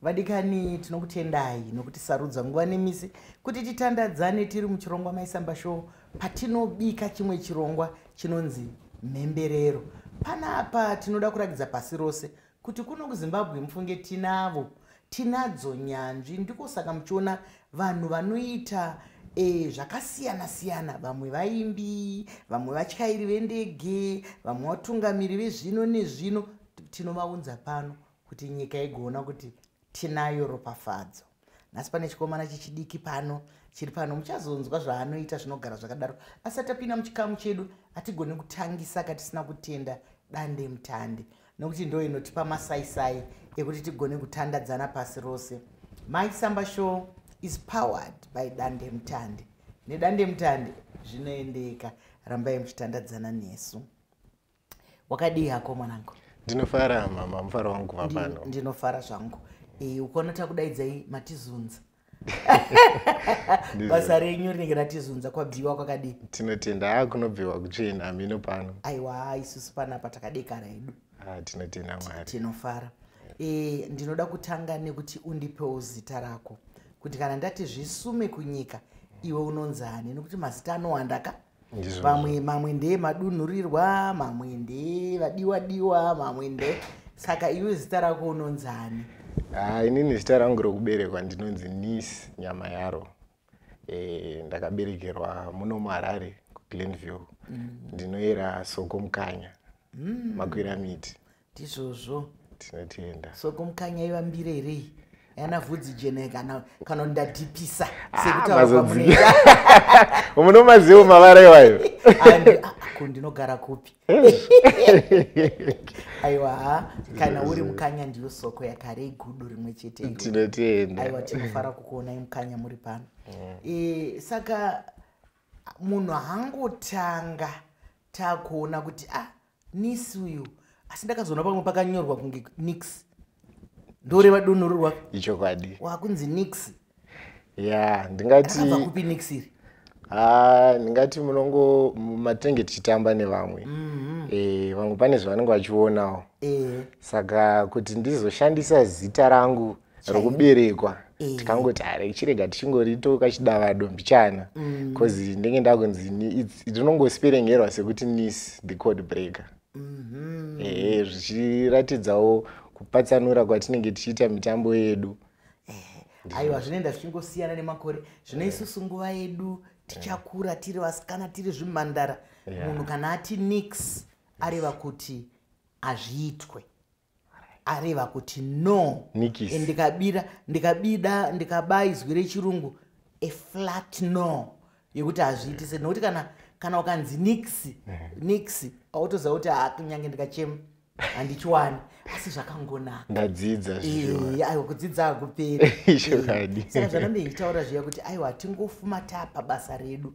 Vadikani, tinokutendai nokutisarudza nguva nemisi kuti titandadzane tiri muchirongwa Maisamba Show, patinobika chimwe chirongwa chinonzi Mhemberero. Panapa tinoda kurakidza pasi rose kuti kuno kuZimbabwe, mufunge, tinavo, tinadzo nyanzvi. Ndiko saka muchiona vanhu vanoita zvakasiyana siyana, vamwe vaimbi, vamwe vatyairi vendege, vamwe vatungamiri vezvino nezvino. Tinovaunza pano kuti nyika igoona kuti tinayo ropafadzo. Nhasi pane chikomana chichidiki pano, chiri pano, muchazonzwa zvaanoita, zvinogara zvakadaro. Asi tapinda muchikamu chedu, hatigoni kutangisa katisina kutenda dande mutande, nokuti ndo inotipa masaisai ekuti tigone kutandadzana pasi rose. Maisamba Show is powered by dande mutande. Nedande mutande zvinoendeka. Rambai muchitandadzana nesu. Wakadii hako, mwanangu? Ndinofara, mama. Mufaro wangu kuva pano. Ndinofara zvangu. Ukaona takudaidzai, matizunza. Basa renyu rinenge ratizunza. Kwabviwa kwakadii? Tinotenda. A, kunobviwa kutsvena mino pano. Aiwa, isusu panapa takadekara hedu. Ah, tinotenda Mwari. Tinofara. Ndinoda kutanga nekuti undipewo zita rako, kuti kana ndati zvisume kunyika, iwe unonzani? Nekuti mazita anowanda ka. Ndizvozvo. Vamwe, mamwe ndeemadunhurirwa, mamwe ndevadiwa diwa, mamwe nde, saka iwe zita rako unonzani? Ah, inini zita rangu rokuberekwa ndinonzi Nis Nyama Yaro. Ndakaberekerwa muno muHarare, kuGlenview. Ndinoyera Soko Mukanya, makwira miti. Ndizvozvo. Tinotenda. Soko Mukanya ivambire here yana vhudzi jena, kana ndadhipisa Ah, sekutaura mazodzi. kwamunoita? Munomazivo mavara iwayo? Ko ndinogara kupi? Aiwa, ha, kana uri Mukanya, ndiyo soko yakare, igudu rimwe chete iro. Tinotenda. Aiwa, tinofara kukuonai, Mukanya, muri pano. Saka munhu hangotanga takuona kuti, ah, Nisi uyu, asi ndakazoona pamwe pakanyorwa kunge Nix, ndoreva dunhururwa. Ichokwadi. Wakunzi Nix. Ya, ndingati Rakabva kupi Nix iri? Ah, ndingati munongo matinenge tichitamba nevamwe, vamwe pane zvavanenge vachionawo. Saka kuti ndizoshandisa zita rangu rokuberekwa, tikangoti are chirega tichingoritoka chidavado mbichana, because ndenge ndakunzi rinongosiperengerwa sekuti Nis the Code Breaker. Zvichiratidzawo kupatsanura kwatinenge tichiita mitambo yedu. Aiwa, zvinoenda zvichingosiyana nemakore. Zvino isusu nguva yedu tichakura tiri vasikana, tiri zvimhandara, munhu kana ati nix, areva kuti hazviitwe, areva kuti no. Nikis. Ndikabira, ndikabida, ndikaba izwi rechirungu, a flat no yekuti hazviitise, nokuti kana ukanzi nix, nix, autoziva kuti, ah, kunyange ndikachema handichiwani, asi zvakangonaka. Ndadzidza zvishuwa. Aiwa, kudzidza hakuperi. Chokwadi. Saka zvanambe ndichitaura zviya kuti, aiwa, tingofuma tapa basa redu,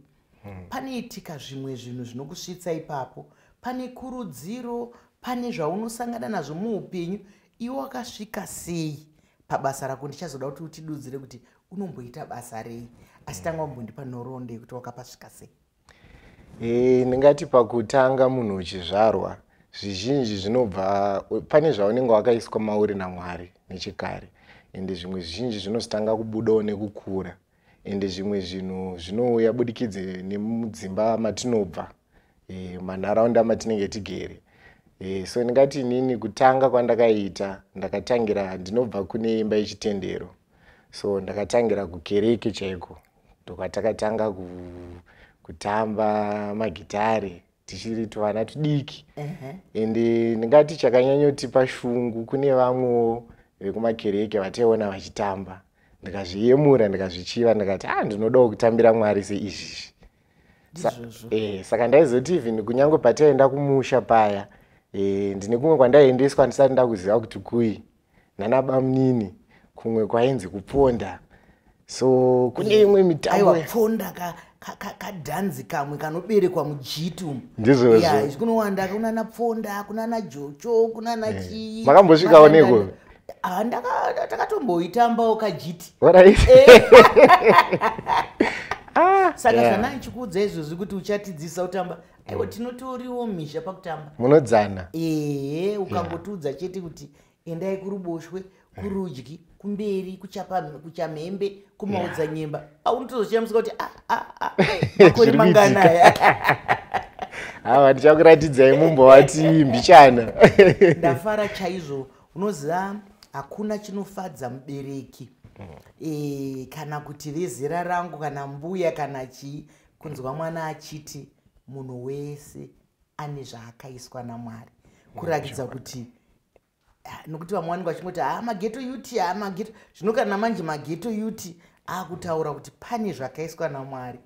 panoitika zvimwe zvinhu zvinokusvitsa ipapo, pane kurudziro, pane zvaunosangana nazvo muupenyu. Iwe wakasvika sei pabasa rako? Ndichazoda kuti utidudzire kuti unomboita basa rei, asi tanga wambondipa nhoroondo yekuti wakapasvika sei. Ndingati pakutanga munhu uchizvarwa, zvizhinji zvinobva pane zvaunenge wakaiswa mauri naMwari nechekare, ende zvimwe zvizhinji zvinozotanga kubudawo nekukura, ende zvimwe zvinhu zvinouya budikidze nemudzimba matinobva, manharaunda matinenge tigere. So ndingati inini kutanga kwandakaita, ndakatangira, ndinobva kune imba yechitendero, so ndakatangira kukereke chaiko, ndokwatakatanga kutamba magitare tichiri tuvana tudiki. Ende ndingati chakanyanyotipa shungu, kune vamwewo vekumakereke vataiona vachitamba, ndikazviyemura, ndikazvichiva, ndikati, ah, ndinodawo kutambira Mwari seizvizvi. Ndizvozvo. Saka ndaizoti even kunyange pataienda kumusha paya, ndine kumwe kwandaiendeswa ndisati ndakuziva kuti kui nana bamunini, kumwe kwainzi kupfonda, so kune imwe mitambo. Aiwa, pfonda kadhanzi kamwe kanoberekwa mujiti umu. Ndizvozvo. Ya, izvi kunowanda, kunana pfonda, kunana jocho, kunana chii. Makambosvikawo neko? Ah, takatomboitambawo kajiti. Alright. Saka zvandanga ndichikuudza izvozvi kuti uchatidzisa kutamba, aiwa, tinotoriwo mhizha pakutamba. Munodzana. Ehe, ukangotiudza chete kuti endai kuruboshwe, kurudyi. Kumberi, kuchamhembe, kumaodzanyemba, aunotozoshamisika kuti, "Ah, ah, ah, makore Zviri manganaya?" Hava, ndichakuratidzai mumbovati mbichana. Ndafara chaizvo. Unoziva, hakuna chinofadza mubereki kana kuti vezera rangu, kana mbuya, kana chii, kunzwa mwana achiti munhu wese ane zvaakaiswa naMwari, kurakidza kuti, ah, nokuti vamwe vanenge vachingoti, "Ha, maghetto youth, ha, maghetto." Zvino kana manje maghetto youth akutaura kuti pane zvakaiswa naMwari,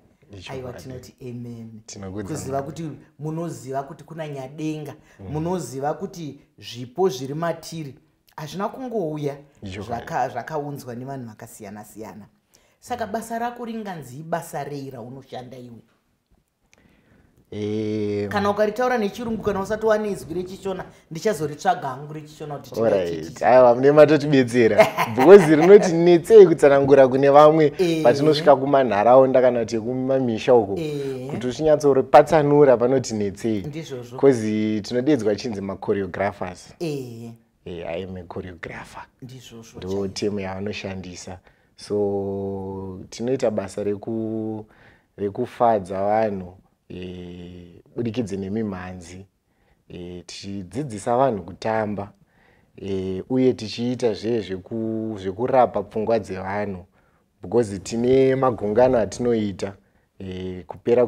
aiwa, tinoti amen. Tinokudza. Kuziva kuti munoziva kuti kuna Nyadenga, munoziva kuti zvipo zviri matiri hazvina kungouya, zvakaunzwa nevanhu vakasiyana siyana. Saka basa rako ringanzi ibasa rei raunoshanda iwe? Kana ukaritaura nechirungu, kana usati wane izwi rechiShona, ndichazoritsvaga hangu rechiShona kuti Alright. Aiwa, mune matotibetsera, because rinoti netsei kutsanangura kune vamwe patinosvika kumanharaunda kana kuti kumamisha uko, kuti uchinyatsoripatsanura panoti netsei. Ndizvozvo. Because tinodedzwa chinzi machoreographers. I am a choreographer. Ndizvozvo. Ndo term yavanoshandisa. So tinoita basa rekufadza vanhu budikidze nemimhanzi, tichidzidzisa vanhu kutamba, uye tichiita zve zvekurapa pfungwa dzevanhu, because tine magungano atinoita kupera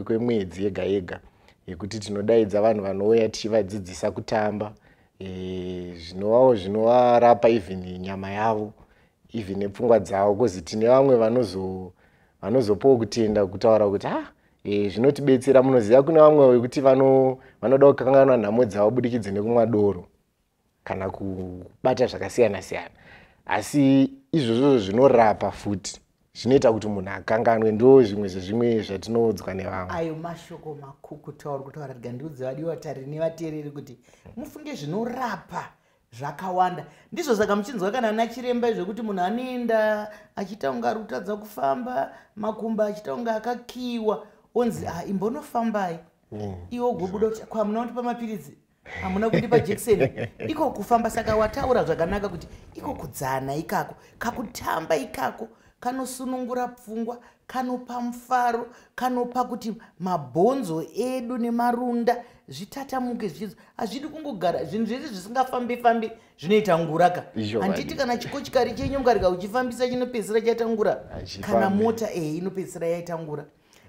kwemwedzi yega yega, yekuti tinodaidza vanhu vanouya tichivadzidzisa kutamba, zvinovawo zvinovarapa even nyama yavo, even nepfungwa dzavo, because tine vamwe vanozopawo kutenda, kutaura kuti, "Ah, zvinotibetsera." Munoziva, kune vamwe vekuti vanoda kukanganwa nhamo dzavo budikidze nekumwa doro kana kubata zvakasiyana siyana, asi izvozvo zvinorapa futi, zvinoita kuti munhu akanganwe. Ndo zvimwe zvezvimwe zvatinoudzwa nevamwe. Ayo mashoko makukuta uri kutaura. Rega ndiudze vadiwa tariri nevateereri kuti mufunge zvinorapa zvakawanda. Ndizvo saka muchinzwa kana ana chiremba zvekuti munhu anoenda achiita kunge ari kutadza kufamba, makumbo achiita kunge akakiwa, onzi, "Ah, imbonofambai." Iwe ugobuda kuti, "Kwamuna kundipa mapiritsi, hamuna kundipa jekiseni." Iko kufamba. Saka wataura zvakanaka kuti iko kudzana ikako, kakutamba ikako, kanosunungura pfungwa, kanopa mufaro, kanopa kuti mabhonzo edu nemarunda zvitatamuke. Zvichizo hazvidi kungogara zvinhu zvese zvisingafambi fambi, zvinoita nguraka. Handiti kana chikochikari chenyu mukarega uchifambisa, chinopedzisira chaita ngura? Hachifambi. Kana mota, ehe, inopedzisira yaita ngura.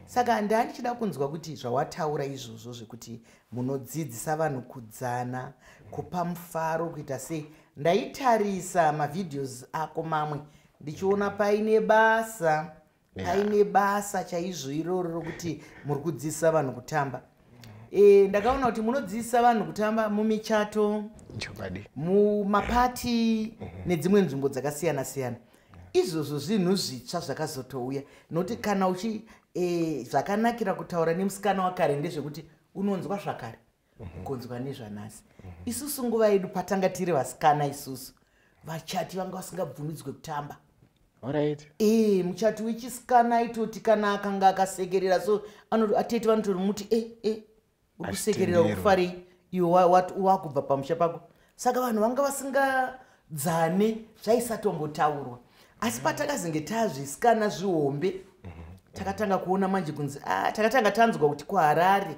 Saka ndandichida kunzwa kuti zvawataura izvozvo zvekuti munodzidzisa vanhu kudzana, kupa mufaro, kuita sei. Ndaitarisa mavideos ako mamwe, ndichiona paine basa, paine basa chaizvo iroro rokuti muri kudzidzisa vanhu kutamba. Ndakaona kuti munodzidzisa vanhu kutamba mumichato, mumapati nedzimwe nzvimbo dzakasiyana siyana. Izvozvo zvinhu zvitsva zvakazotouya, nokuti kana uchi zvakanakira kutaura nemusikana wakare ndezvekuti unonzwa zvakare, ukonzwa nezvanhasi. Isusu nguva yedu patanga tiri vasikana, isusu vachati vanga vasingabvumidzwe kutamba. Muchati wechisikana aitoti kana akanga akasekerera so, atete vanotorimuti, "E e, uri kusekerera, uri kufarei iwe wakubva pamusha pako?" Saka vanhu vanga vasingadzane, zvaisatombotaurwa. Asi patakazenge tazvisikana zvihombe, takatanga kuona manje kunzi, ah, takatanga tanzwa kuti kuHarare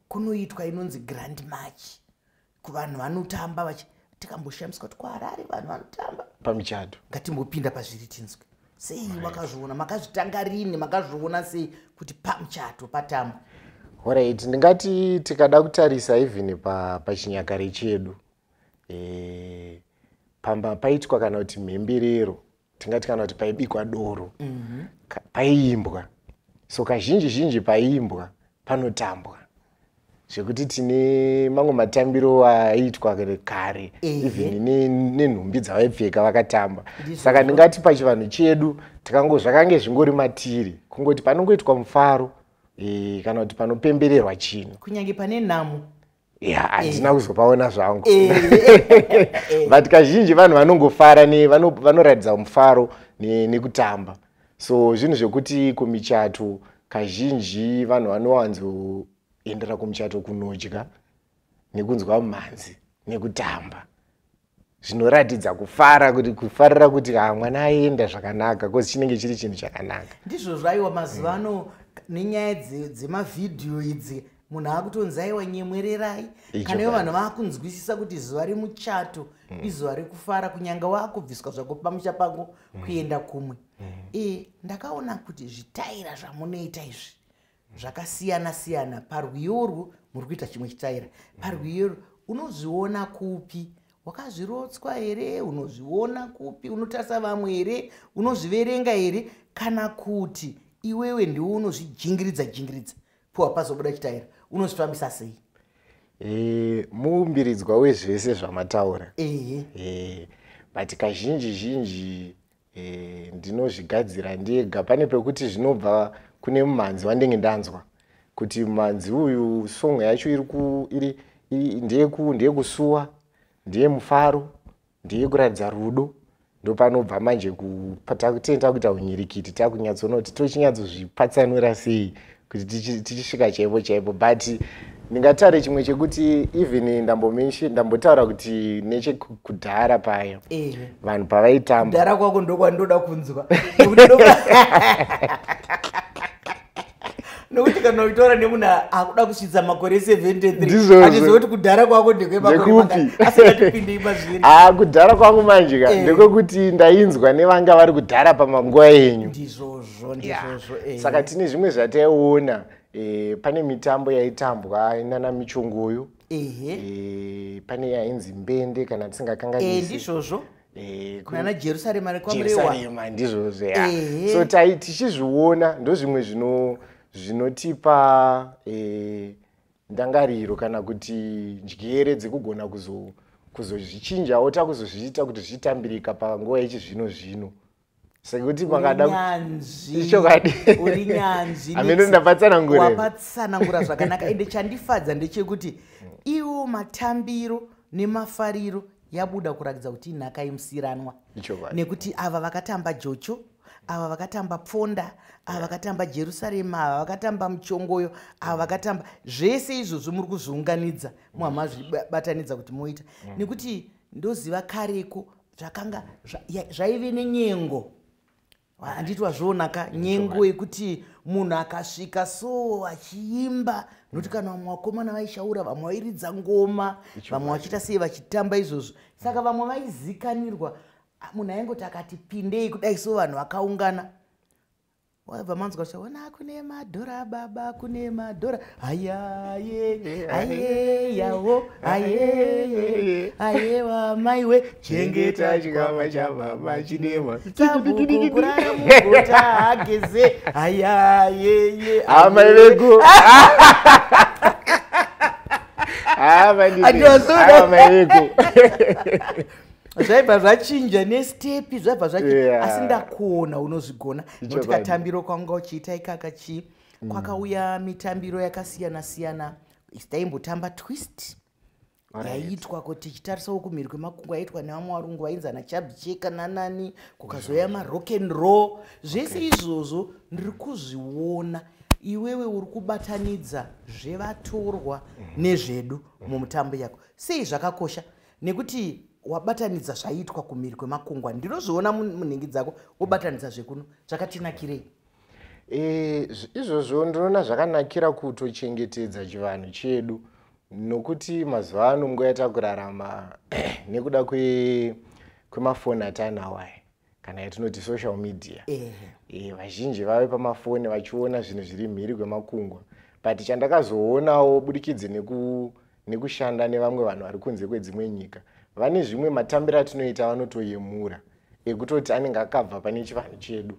kunoitwa inonzi Grand March, kuvanhu vanotamba vachi. Tikamboshamiswa kuti kuHarare vanhu vanotamba pamichato. Ngatimbopinda pazviri tinzwe sei makazviona, makazvitanga rini, makazviona sei kuti pamuchato patambwa? Alright, ndingati tikada kutarisa even pachinyakare chedu, pamba paitwa kana kuti mhemberero, tingati kana kuti paibikwa doro, paiimbwa. So kazhinji zhinji paiimbwa panotambwa, zvekuti tine mamwe matambiro aiitwa kare, even nenhumbi dzavaipfeka vakatamba. Saka ndingati pachivanhu chedu tikango zvakange zvingori matiri, kungoti panongoitwa mufaro, kana kuti panopembererwa chinhu, kunyange pane nhamo. Ya, handina kuzopaona zvangu, but kazhinji vanhu vanongofara, vanoratidza mufaro nekutamba. So zvinhu zvekuti kumichato kazhinji vanhu vanowanzoendera kumuchato kunodya nekunzwa mhanzi nekutamba. Zvinoratidza kufara, kuti kufarira kuti ha, mwana aenda zvakanaka, cause chinenge chiri chinhu chakanaka. Ndizvozvo, aiwa, mazuva ano nenyaya dzemavhidhiyo idzi, munhu akutonzi, aiwa, nyemwererai. Kana ivo vanhu vaakunzwisisa kuti zuva remuchato izuva rekufara, kunyange waakubviswa zvako pamusha pako kuenda kumwe. Ndakaona kuti zvitaira zvamunoita izvi zvakasiyana siyana. Parwiyo urwu muri kuita chimwe chitaira, parwiyo urwu unozviona kupi? Wakazvirotswa here? Unozviona kupi? Unotarisa vamwe here? Unozviverenga here? Kana kuti iwewe ndiwe unozvijingiridza jingiridza, puwa pazobuda chitaira? Unozvifambisa sei? Muumbiridzwa wezvese zvamataura. But kazhinji zhinji ndinozvigadzira ndega. Pane pekuti zvinobva kune mumhanzi wandenge ndanzwa kuti mumhanzi uyu song yacho iri iri ndeyekusuwa, ndeyemufaro, ndeyekuratidza rudo. Ndopanobva manje tenge takuita unyirikiti, takunyatsoona kuti tochinyatsozvipatsanura sei kuti tichisvika chaipo chaipo. But ndingataure chimwe chekuti even ndambotaura kuti nechekudhara paya vanhu pavaitamba. Kudhara kwako ndokwandoda kunzwa, nokuti kana uchitaura nemunhu akuda kusvitsa makore 73, Ndizvozvo. achiziva kuti kudhara kwako ndekwemakore Ndekupi? mangani. Asingatipindei mazviri. Ah, kudhara kwangu manje ka, ndekwekuti ndainzwa nevanga vari kudhara pamanguva yenyu. Ndizvozvo, ndizvozvo. Saka tine zvimwe zvataiona, pane mitambo yaitambwa nana michongoyo. Pane yainzi mbende, kana tisingakanganisi. Ndizvozvo, nana Jerusarema rekwaMurewa. Jerusarema, ndizvozvo, ya. So tai tichizviona, ndozvimwe zvinotipa ndangariro kana kuti njere dzekugona kuzozvichinjawo, takuzozviita kuti zvichitambirika panguva yechizvino zvino, sekuti makada. Nyanzvi. Ichokwadi. Uri nyanzvi. Hameno, ndapatsanangura. Wapatsanangura zvakanaka. Ende chandifadza ndechekuti iwo matambiro nemafariro yabuda kuratidza kuti inhaka yemusiranwa. Nekuti ava vakatamba jocho, ava vakatamba pfonda, ava vakatamba Jerusarema, ava vakatamba muchongoyo, ava vakatamba zvese izvozvo, muri kuzviunganidza, muhamazvibatanidza kuti moita. Nekuti ndoziva kareko zvakanga zvaive nenyengo, handiti? Wazvionaka nyengo yekuti munhu akasvika so achiimba, nokuti kana vamwe vakomana vaishaura, vamwe vairidza ngoma, vamwe vachiita sei, vachitamba izvozvo. Saka vamwe vaizikanirwa. Ah, munhu aingoti akati pindei kudai so, vanhu vakaungana, wabva manzwa kuti ona kune madhora, baba, kune madhora, hayaye, ayeyawo, ayeye, ayewa, maiwe. Chengeta chikwama chababa chinema. Sabhuku kurara mugota ageze, hayayeye. Amai veku. Andozona. Amai veku. Zvaibva zvachinja nestepi, zvaibva zvachinja. Asi ndakuona unozvigona, nokuti katambiro kwanga uchiita ikaka chii, kwakauya mitambiro yakasiyana siyana. Taimbotamba twist yaiitwa kuti tichitarisawo kumhiri kwemakungwa, yaitwa nevamwe varungu vainzi ana Chubby Checker nanani. Kukazouya marock and roll, zvese izvozvo ndiri kuzviona. Iwewe uri kubatanidza zvevatorwa nezvedu mumutambo yako. Sei zvakakosha? Nekuti wabatanidza zvaiitwa kumhiri kwemakungwa, ndinozviona munhingi dzako, wobatanidza zvekuno. Zvakatinakirei? Izvozvo ndinoona zvakanakira kutochengetedza chivanhu chedu, nokuti mazuva ano, nguva yatakurarama, nekuda kwemafoni atanawo aya, kana yatinoti social media, vazhinji vave pamafoni vachiona zvinhu zviri mhiri kwemakungwa. But chandakazoonawo budikidze nekushanda nevamwe vanhu vari kunze kwedzimwe nyika, vane zvimwe matambiro atinoita vanotoyemura, ekutoti anenge akabva pane chivanhu chedu,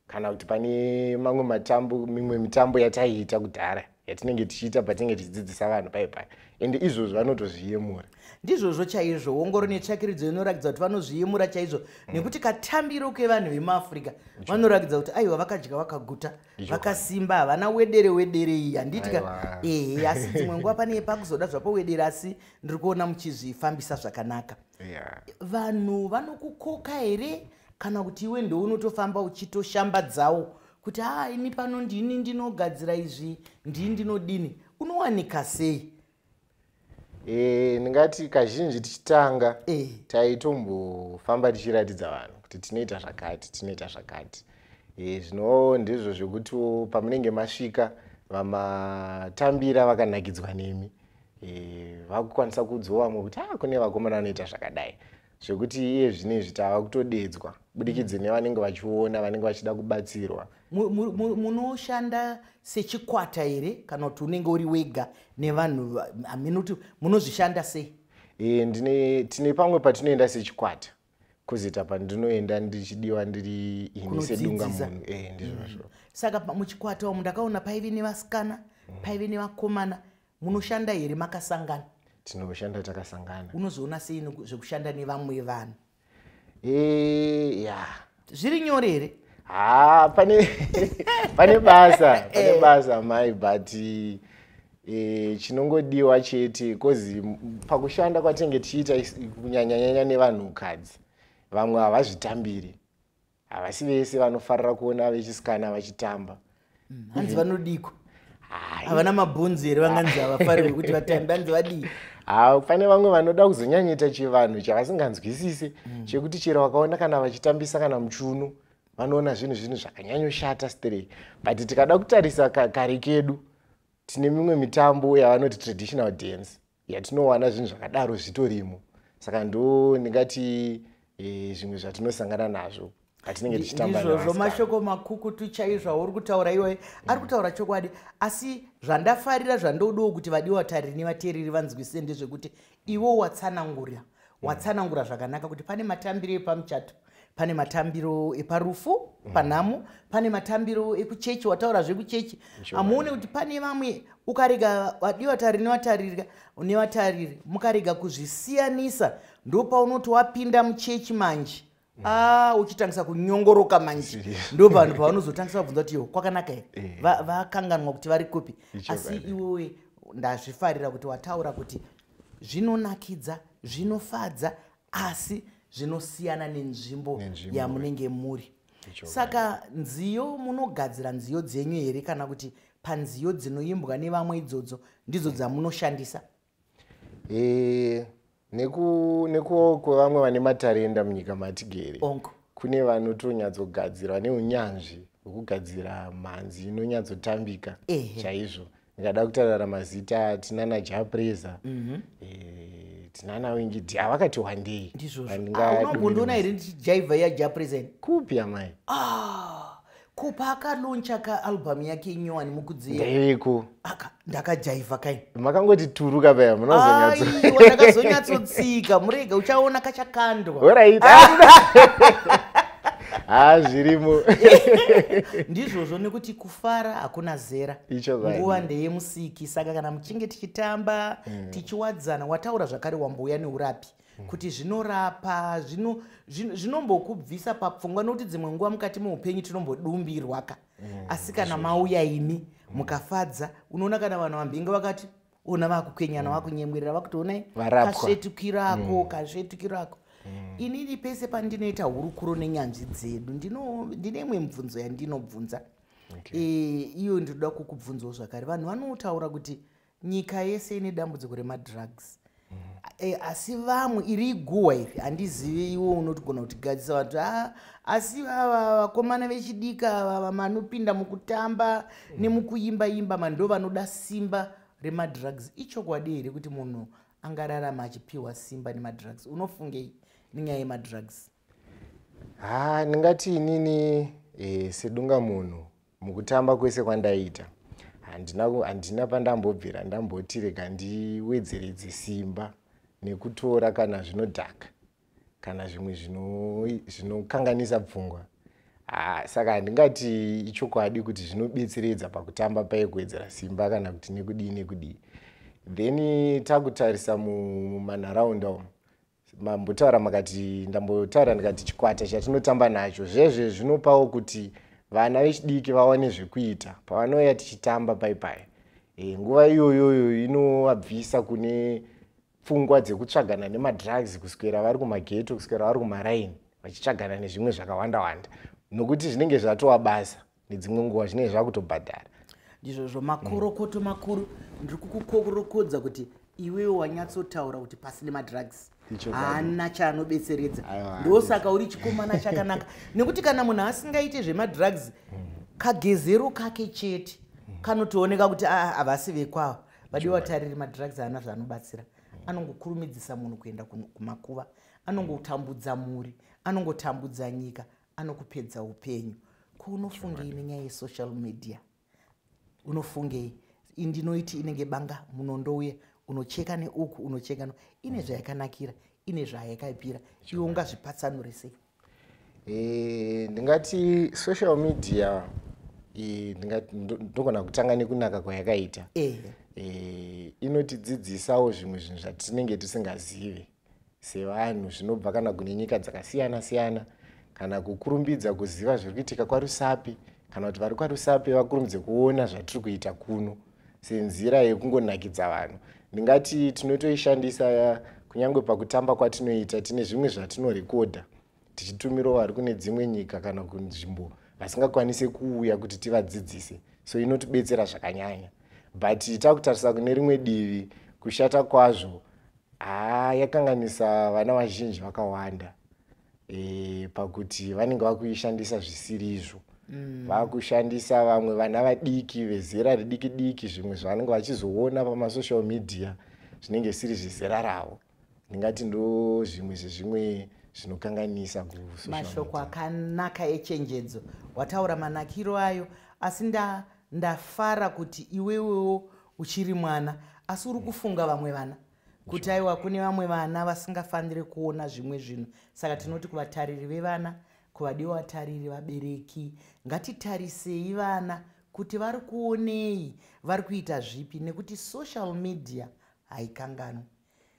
kana kuti pane mamwe matambo, mimwe mitambo yataiita kudhara, yatinenge tichiita patinenge tichidzidzisa vanhu pai pai, ende izvozvo vanotozviyemura. Ndizvozvo chaizvo. Ongoro netsvakiridzo inoratidza kuti vanozviyemura chaizvo, nekuti katambiro kevanhu vemuAfrica vanoratidza kuti aiwa, vakadya vakaguta, vakasimba, havana wedere wedere iyi, handiti ka? Aiwa. Ehe, asi dzimwe nguva pane pakuzoda zvapo wedere, asi ndiri kuona muchizvifambisa zvakanaka. Vanhu vanokukoka here, kana kuti iwe ndounotofamba uchitoshambadzawo kuti ha, ini pano ndini ndinogadzira izvi, ndini ndinodini? Unowanika sei? Ndingati kazhinji tichitanga taitombofamba tichiratidza vanhu kuti tinoita zvakati, tinoita zvakati. Zvino ndizvo zvekutiwo pamunenge masvika vamatambira vakanakidzwa nemi, vakukwanisa kuudzawo vamwe kuti kune vakomana vanoita zvakadai, zvekuti iye zvinezvi tava kutodedzwa budikidze nevanenge vachiona, vanenge vachida kubatsirwa. Munoshanda sechikwata here kana kuti unenge uri wega nevanhu? Hameno kuti munozvishanda sei? Tine pamwe patinoenda sechikwata, kwozoita pandinoenda ndichidiwa ndiri ini sedunga munhu. Ndizvozvo. Saka muchikwata umu ndakaona paive nevasikana, paive nevakomana. Munoshanda here makasangana? Tinoshanda takasangana. Unozoona sei zvekushanda nevamwe vanhu? Ya. Zviri nyore here? Ha, pane basa, pane basa mai, but chinongodiwa chete, cause pakushanda kwatinenge tichiita, kunyanyanyanya nevanhukadzi, vamwe havazvitambiri, havasi vese vanofarira kuona vechisikana vachitamba. Hanzi vanodikwa, havana mabhonzo here? Vanganzi havafarirwi kuti vatambe, hanzi vadii? Ha, pane vamwe vanoda kuzonyanyoita chivanhu chavasinganzwisisi, chekuti chero vakaona kana vachitambisa kana muchuno, vanoona zvinhu zvakanyanyoshata stereki. But tikada kutarisa kare kedu, tine mimwe mitambo yavanoti traditional dance yatinowana zvinhu zvakadaro zvitorimo. Saka ndo ndingati zvimwe zvatinosangana nazvo patinenge tichitamba. Ndizvozvo, mashoko makukutu chaizvo auri kutaura iwayo, ari kutaura chokwadi. Asi zvandafarira, zvandodawo kuti vadiwa vatariri nevateereri vanzwisise ndezvekuti iwo watsanangura zvakanaka kuti pane matambiro epamuchato, pane matambiro eparufu, panhamo, pane matambiro ekuchechi. Wataura zvekuchechi, hamuone kuti pane vamwe ukarega, vadiwa tariri nevatariri, mukarega kuzvisiyanisa, ndopaunoti wapinda muchechi manje, uchitangisa kunyongoroka manje, ndo vanhu pavanozotangisa kubvunza kuti, "Yo, kwakanaka here?" Vakanganwa kuti vari kupi. Asi iwewe ndazvifarira kuti wataura kuti zvinonakidza, zvinofadza, asi zvinosiyana nenzvimbo yamunenge muri. Saka nziyo, munogadzira nziyo dzenyu here, kana kuti panziyo dzinoimbwa nevamwe idzodzo ndidzo dzamunoshandisa? Nekuwo kwevamwe vane matarenda munyika matigere, kune vanotonyatsogadzira, vane unyanzvi hwekugadzira mhanzi inonyatsotambika chaizvo. Ndingada kutaura mazita, tinana Jah Prayzah, tinana Winky D, havakati wandei. Ndizvozvo. Unombondiona here ndichijaivha yaJah Prayzah? Kupi, amai? Ah, kupa akalauncha kaalbum yake nyowani mukudziya. Ndeiko? Ndakajaivha kai. Makangoti turuka paya munozonyatso. Aiwa, ndakazonyatsotsika. Murega uchaona kachakandwa. Alright, ha, zvirimo. Ndizvozvo, nekuti kufara hakuna zera, nguva ndeyemusiki. Saka kana muchinge tichitamba, tichiwadzana, wataura zvakare, wambouya neurapi, kuti zvinorapa, zvinombokubvisa papfungwa, nokuti dzimwe nguva mukati meupenyu tinombodumbirwa ka. Asi kana mauya imi mukafadza, unoona kana vanhu vambinge vakati ona vakukwenyana, vakunyemwerera, vakuti, "Onai kasvetukirako, kasvetukirako." Inini pese pandinoita hurukuro nenyanzvi dzedu, ndine imwe mibvunzo yandinobvunza. Iyo ndinoda kukubvunzawo zvakare. Vanhu vanotaura kuti nyika yese ine dambudziko remadrugs. Asi vamwe iri iguhwa iri, handizivi, iwo unotigona kutigadzisa vanhu, asi vava vakomana vechidika ava vanopinda mukutamba nemukuimba imba mando vanoda simba remadrugs. Ichokwadi here kuti munhu angararama achipiwa simba nemadrugs? Unofungei nenyaya yemadrugs? Ha, ndingati inini sedunga munhu, mukutamba kwese kwandaita, handina pandambobvira ndamboti rega ndiwedzeredze simba nekutora kana zvinodhaka kana zvimwe zvinokanganisa pfungwa. Saka handingati ichokwadi kuti zvinobetseredza pakutamba paye kuwedzera simba kana kuti nekudii nekudii. Then takutarisa mumanharaunda umu, mambotaura makati, ndambotaura ndikati chikwata chatinotamba nacho zvezve zvinopawo kuti vana vechidiki vawane zvekuita pavanouya tichitamba paipai. Nguva iyoyoyo inovabvisa kune pfungwa dzekutsvagana nemadrugs, kuswera vari kumageto, kuswera vari kumaraini vachitsvagana nezvimwe zvakawanda wanda, nokuti zvinenge zvatova basa, nedzimwe nguva zvinenge zvakutobhadhara. Ndizvozvo, makorokoto makuru. Ndiri kukukorokodza kuti Iwewe wanyatsotaura kuti pasi nemadrugs. Ichokwadi. Haana chaanobetseredza. Aiwa. Ndosaka uri chikomana chakanaka, nekuti kana munhu asingaite zvemadrugs, kagezero kake chete kanotooneka kuti aa, havasi vekwavo. Vadiwa tariri, madrugs haana zvaanobatsira. Anongokurumidzisa munhu kuenda kumakuva, anongotambudza mhuri, anongotambudza nyika, anokupedza upenyu. Ko unofungei nenyaya yesocial media? Unofungei? Ndinoiti inenge banga, munondouya unocheka neuku, unocheka no ine zvayakanakira, ine zvayakaipira. Iwe ungazvipatsanure sei? Ndingati social media, ndogona kutanga nekunaka kwayakaita. Inotidzidzisawo zvimwe zvinhu zvatinenge tisingazive sevanhu, zvinobva kana kune nyika dzakasiyana siyana, kana kukurumbidza kuziva zviri kuitika kwaRusape, kana kuti vari kwaRusape vakurumbidze kuona zvatiri kuita kuno, senzira yekungonakidza vanhu. Ndingati tinotoishandisa kunyange pakutamba kwatinoita. Tine zvimwe zvatinorekodha tichitumirawo vari kune dzimwe nyika kana kunzvimbo vasingakwanisi kuuya kuti tivadzidzise. So inotibetsera zvakanyanya, but takutarisa kune rimwe divi, kushata kwazvo, haa, yakanganisa vana vazhinji vakawanda, pakuti vanenge vakuishandisa zvisiri izvo. Vakushandisa vamwe vana vadiki vezera ridiki diki, zvimwe zvavanenge vachizoona pamasocial media zvinenge zvisiri zvezera ravo. Ndingati ndo zvimwe zvezvimwe zvinokanganisa. Mashoko akanaka echenjedzo wataura, manakiro ayo. Asi ndafara kuti iwewewo uchiri mwana, asi uri kufunga vamwe vana, kuti aiwa, kune vamwe vana vasingafaniri kuona zvimwe zvinhu. Saka tinoti kuvatariri vevana, kuvadiwa vatariri, vabereki, ngatitarisei vana kuti vari kuonei, vari kuita zvipi, nekuti social media haikanganwi.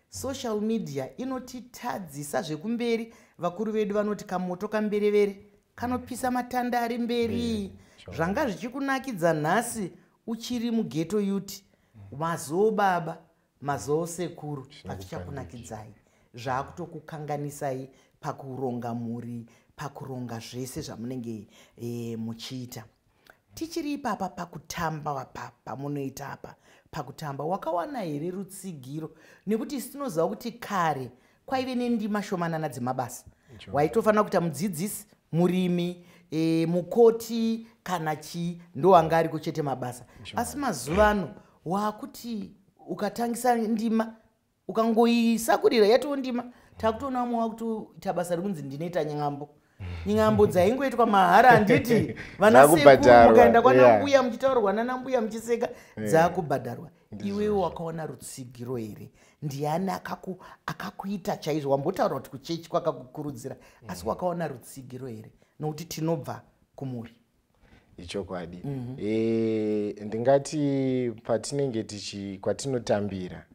Social media inotitadzisa zvekumberi. Vakuru vedu vanoti kamoto kamberevere kanopisa matanda ari mberi. Zvanga zvichikunakidza nhasi uchiri mughetto youth, mazoo baba, mazoo sekuru, hazvichakunakidzai, zvaakutokukanganisai pakuronga mhuri, pakuronga zvese zvamunenge muchiita. Tichiri ipapa pakutamba, pamunoita apa pakutamba, wakawana here rutsigiro? Nekuti isi tinoziva kuti kare kwaive nendima shomanana dzemabasa. Waitofanira kuita mudzidzisi, murimi, mukoti kana chii, ndo anga ariko chete mabasa. Asi mazuva ano waakuti ukatangisa ndima, ukangoisakurira, yatoo ndima. Takutoona vamwe wakutoita basa rekunzi ndinoita nyambo. Nyambo dzaingoitwa mahara, handiti? Vanasekuru, mukaenda kwanambuya muchitaurirwa nanambuya muchiseka, dzaakubhadharwa. Iwewe wakaona rutsigiro here? Ndiani akakuita chaizvo? Wambotaura kuti kuchechi kwakakukurudzira, asi wakaona rutsigiro here? Nokuti tinobva kumuri. Ichokwadi. Ndingati patinenge tichi kwatinotambira,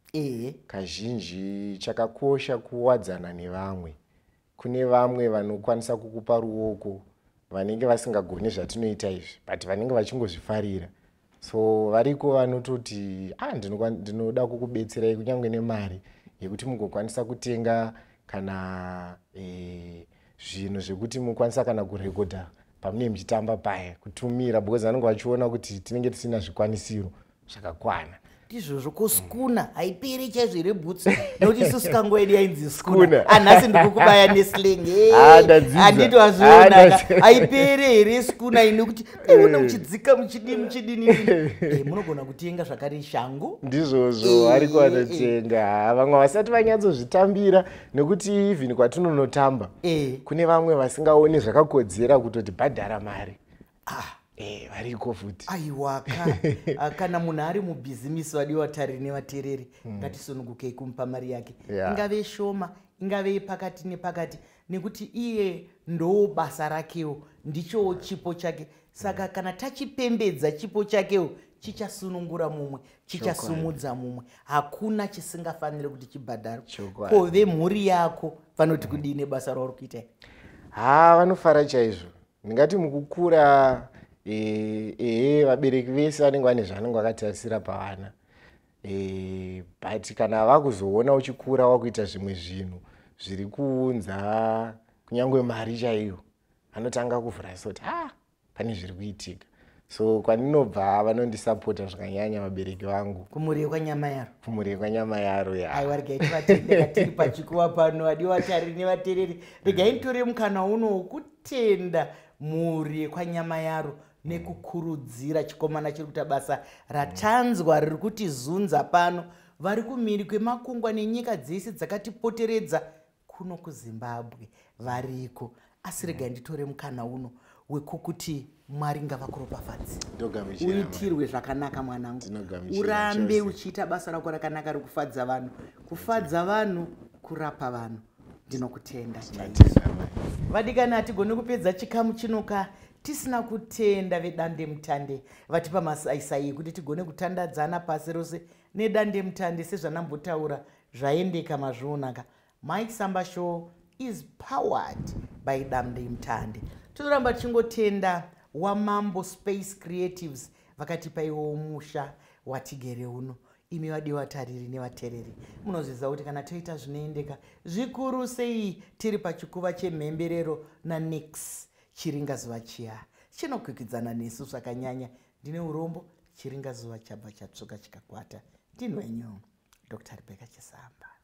kazhinji chakakosha kuwadzana nevamwe. Kune vamwe vanokwanisa kukupa ruoko, vanenge vasingagoni zvatinoita izvi, but vanenge vachingozvifarira. So variko vanototi, ah, ndinoda kukubetserai kunyange nemari yekuti mugokwanisa kutenga kana zvinhu zvekuti mukwanisa kana kurekodha pamunenge muchitamba paya, kutumira, because vanenge vachiona kuti tinenge tisina zvikwanisiro zvakakwana. Ndizvozvo. Ko skuna haiperi chaizvo here, bhutsu? Nekuti isusu kanguva yedu yainzi skuna. Anhasi ndikukubaya neslang. Ah, ndadzidza. Handiti Ah, wazviona? ndadzidza. Haiperi here skuna ini? Kuti ione muchidzika, muchidii, muchidini, munogona kutenga zvakare shangu. Ndizvozvo. Variko vanotenga. Ha, vamwe vasati vanyatsozvitambira, nekuti even kwatinonotamba, kune vamwe vasingaoni zvakakodzera kutoti bhadhara mari. Variko futi. Aiwaka. Ah, kana munhu ari mubhizimisi, vadiwa vatariri nevateereri, ngatisunungukei kumupa mari yake, ingave shoma, ingave yepakati nepakati, nekuti iye ndo basa rakewo, ndichowo chipo chake. Saka kana tachipembedza chipo chakewo, chichasunungura mumwe, chichasumudza mumwe. Hakuna chisingafaniri kuti chibhadharwe. Ko vemhuri yako vanoti kudii nebasa rauri kuita? Ha, vanofara chaizvo. Ndingati mukukura, ehe, vabereki vese vanenge vane zvavanenge vakatarisira pavana, but kana vakuzoona uchikura wakuita zvimwe zvinhu zviri kuunza kunyange mari chaiyo, anotanga kuvhura soti, ah, pane zviri kuitika. So kwandinobva vanondisapota zvakanyanya, vabereki vangu. Kumhuri yekwaNyamayaro. Kumhuri yekwaNyamayaro, ya. Aiwa, regai tivatende tiri pachikuva pano. Vadiwa vatariri nevateereri, regai nditore mukana uno wokutenda mhuri yekwaNyamayaro nekukurudzira chikomana chiri kuita basa ratanzwa riri kutizunza pano. Vari kumhiri kwemakungwa nenyika dzese dzakatipoteredza, kuno kuZimbabwe variko. Asi regai nditore mukana uno wekukuti Mwari ngavakuropafadze. Ndogamuchira. Uitirwe zvakanaka, mwanangu. Ndinogamuchira Urambe chose. uchiita basa rako rakanaka rekufadza vanhu, kufadza vanhu, kurapa vanhu. Ndinokutenda chaizvo. Tinotenda, mai. Vadikani, hatigoni kupedza chikamu chinoka tisina kutenda vedande mutande vatipa masaisai ekuti tigone kutandadzana pasi rose nedande mutande. Sezvanambotaura, zvaendeka, mazvionaka. Mike Samba Show is powered by Dande Mutande. Tinoramba tichingotenda waMambo Space Creatives vakatipa iwowo musha watigere uno. Imi vadiwa tariri nevateereri, munozviziva kuti kana toita zvinoendeka, zvikuru sei tiri pachikuva chemhemberero naNix Chiringazuva chiya chinokwikwidzana nesu zvakanyanya. Ndine urombo, chiringazuva chabva chatsvuka chikakwata. Ndini wenyu Dr Rebecca Chisamba.